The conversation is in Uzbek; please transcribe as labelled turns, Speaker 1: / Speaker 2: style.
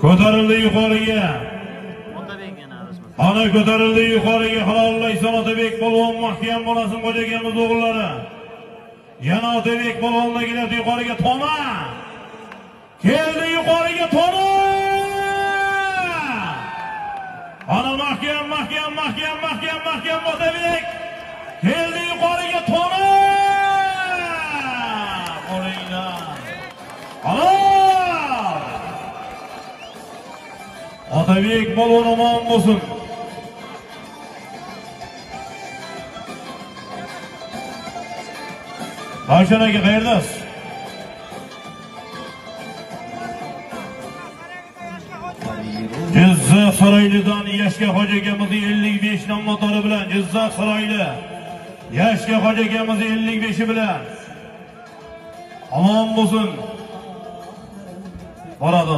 Speaker 1: Ko'tarildi yuqoriga. Ana ko'tarildi yuqoriga halollaysan Otabek polvon mahkam bo'lasin Xo'ja akamiz o'g'illari. Yana Otabek polvonlar kelyapti yuqoriga Tona. Keldi yuqoriga Tona. Ana mahkam mahkam mahkam mahkam mahkam Otabek. Keldi yuqoriga Tona. Qo'lingdan. Halol. Otabek polvon omon bo'lsin. Ravshan aka qayerdasiz? Jizzax Saroylidan Yashka Hoji akamiz 55 motori bilan Jizzax Saroyli. Yashka Hoji akamiz 55 bilan. Omon bo'lsin. Boradi.